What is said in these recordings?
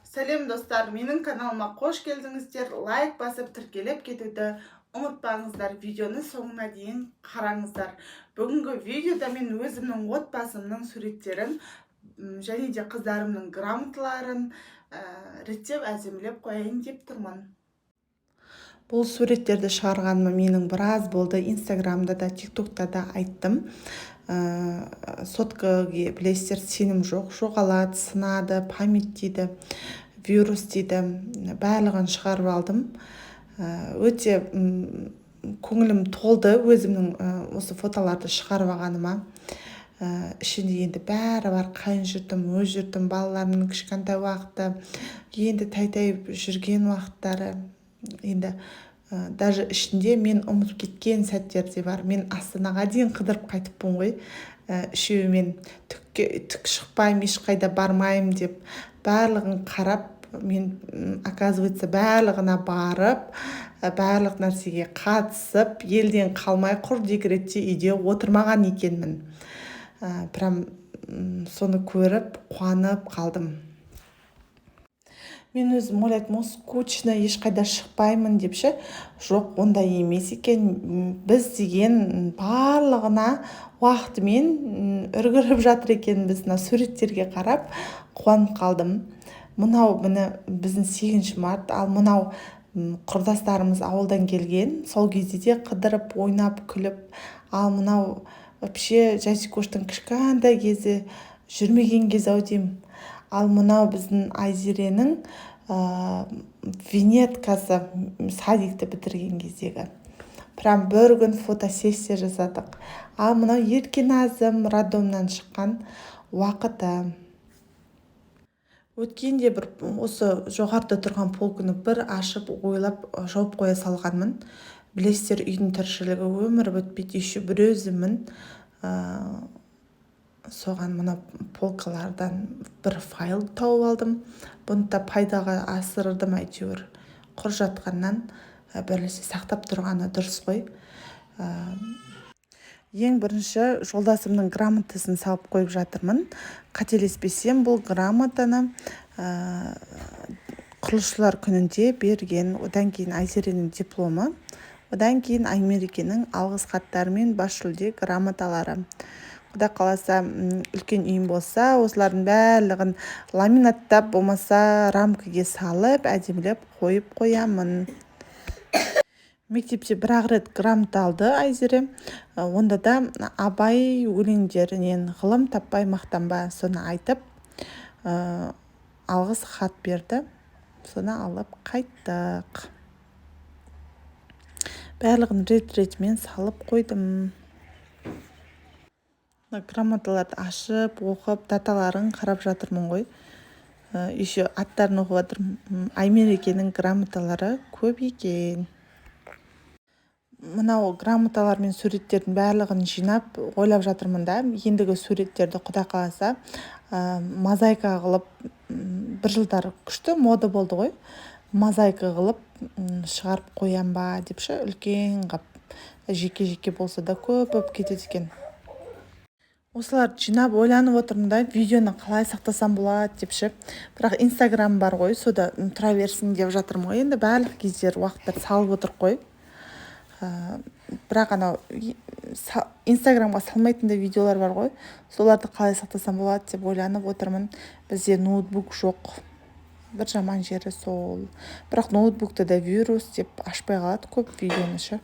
Сәлем, достар! Менің каналыма қош келдіңіздер! Лайк басып, тіркеліп кетуді ұмытпаңыздар. Видеоны соңына дейін қараңыздар. Бүгінгі видеода мен өзімнің отбасымның суреттерін және де қыздарымның грамоталарын реттеп, әдемілеп қояйын деп тұрмын. Бұл суреттерді шығарғаныма менің біраз болды. Инстаграмда да, Тиктокта да айттым. Соткаге, білесіздер, сенім жоқ, жоғалады, сынады, память дейді, вирус дейді, барлығын шығарып алдым. Өте көңілім толды өзімнің осы фотоларды шығарып алғаныма. Ішінде енді бәрі бар: қайын жұртым, өз жұртым, балаларымның кішкентай уақыты, енді тәй жүрген уақыттары. Енді даже ішінде мен ұмытып кеткен сәттер де бар. Мен Астанаға дейін қыдырып қайтыппын ғой үшеуімен. Түкке түк шықпаймын, ешқайда бармаймын деп барлығын қарап, мен, оказывается, барлығына барып, барлық нәрсеге қатысып, елден қалмай, құр декретте үйде отырмаған екенмін. Прям соны көріп, қуанып қалдым. Мен өзім ойлайтынмын ғой, скучно, ешқайда шықпаймын деп ше. Жоқ, ондай емес екен. Біз деген барлығына уақытымен үлгеріп жатыр екенбіз. Мына суреттерге қарап қуанып қалдым. Мынау, міне, біздің 8 март. Ал мынау құрдастарымыз ауылдан келген, сол кезде де қыдырып, ойнап, күліп. Ал мынау вообще Жасикоштың кішкентай кезі, жүрмеген кезі ау деймін. Ал мынау біздің Айзеренің винеткасы, садикті бітірген кездегі. Прям бір күн фотосессия жасадық. Ал мынау Еркеназым роддомнан шыққан уақыты. Өткенде бір осы жоғарыда тұрған полканы бір ашып, ойлап, жауып қоя салғанмын. Білесіздер, үйдің тіршілігі, өмір бітпейді, еще бір өзіммін. Соған мына полкалардан бір файл тауып алдым. Бұны да пайдаға асырдым әйтеуір. Құр жатқаннан бір нәрсе сақтап тұрғаны дұрыс қой. Ең бірінші жолдасымның грамотасын салып қойып жатырмын. Қателеспесем, бұл грамотаны құрылысшылар күнінде берген. Одан кейін Айзеренің дипломы, одан кейін Аймерекенің алғыс хаттары мен бас жүлде грамоталары. Құдай қаласа, үлкен үйім болса, осылардың барлығын ламинаттап, болмаса рамкаге салып, әдемілеп қойып қоямын. Мектепте бір ақ рет грамота алды Айзере. Онда да Абай өлеңдерінен «Ғылым таппай мақтанба», соны айтып, алғыс хат берді. Соны алып қайттық. Барлығын рет ретімен салып қойдым. Мына грамоталарды ашып, оқып, даталарын қарап жатырмын ғой. Еще аттарын оқып жатырмын. Аймерекенің грамоталары көп екен. Мынау грамоталар мен суреттердің барлығын жинап, ойлап жатырмын да, ендігі суреттерді, құдай қаласа, мозаика қылып, бір жылдары күшті мода болды ғой, мозаика қылып шығарып қоям ба деп ше, үлкен қылып. Жеке жеке болса да, көп болып кетеді екен. Осыларды жинап, ойланып отырмын да, видеоны қалай сақтасам болады деп ше. Бірақ Инстаграм бар ғой, сода тұра берсін деп жатырмын ғой. Енді барлық кездер, уақыттар салып отырық қой. Бірақ анау Инстаграмға салмайтын да видеолар бар ғой, соларды қалай сақтасам болады деп ойланып отырмын. Бізде ноутбук жоқ, бір жаман жері сол. Бірақ ноутбукта да вирус деп ашпай қалады көп видеоны ше.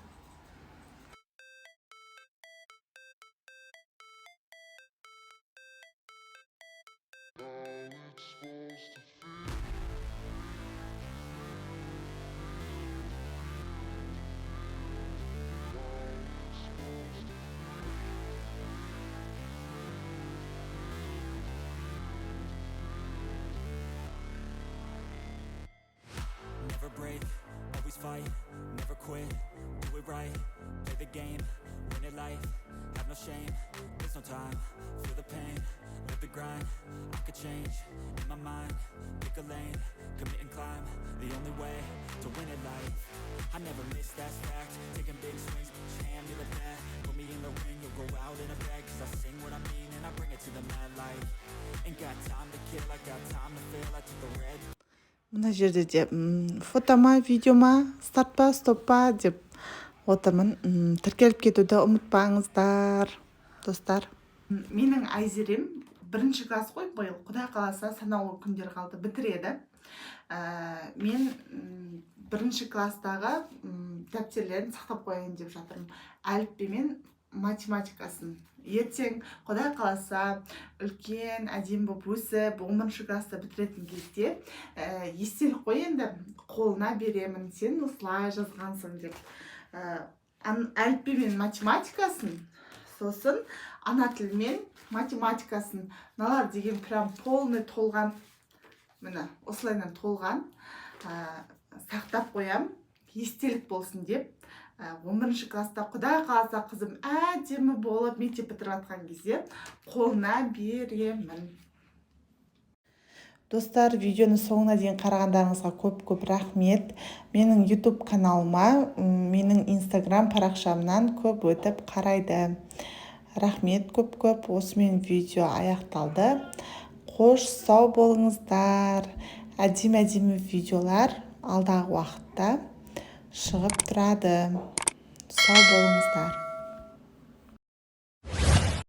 Supposed to feel? How it's supposed to feel. Never break, always fight, never quit, do it right, play the game, win it life, have no shame, there's no time, feel the pain, live the grind, I could change, in my mind, pick a lane, commit and climb, the only way to win at life. I never miss, that's fact. Taking big swings, hand me the bat, put me in the ring, you'll go out in a bag, 'cause I sing what I mean and I bring it to the mad light. Ain't got time to kill, I got time to feel, I took the red Мына жерде де фото ма, видео ма, старт па, стоп па деп отырмын. Тіркеліп кетуді ұмытпаңыздар, достар. Менің Айзерем бірінші класс қой биыл, құдай қаласа, санаулы күндер қалды, бітіреді. Мен бірінші класстағы дәптерлерін сақтап қояйын деп жатырмын, әліппе мен математикасын. Ертең, құдай қаласа, үлкен, әдемі болып өсіп, 11-класста классты бітіретін кезде естелік қой енді, қолына беремін, сен осылай жазғансың деп. Әліппе мен математикасын, сосын ана тілімен математикасын. Мыналар деген прям полный толған, міне, осылайынан толған. Сақтап қоям естелік болсын деп. 11-класста, құдай қаласа, қызым әдемі болып мектеп бітіріп жатқан кезде қолына беремін. Достар, видеоны соңына дейін қарағандарыңызға көп көп рахмет. Менің YouTube каналыма менің Инстаграм парақшамнан көп өтіп қарайды. Рахмет көп көп. Осымен видео аяқталды. Қош, сау болыңыздар. Әдемі әдемі видеолар алдағы уақытта шығып тұрады. Сау болыңыздар.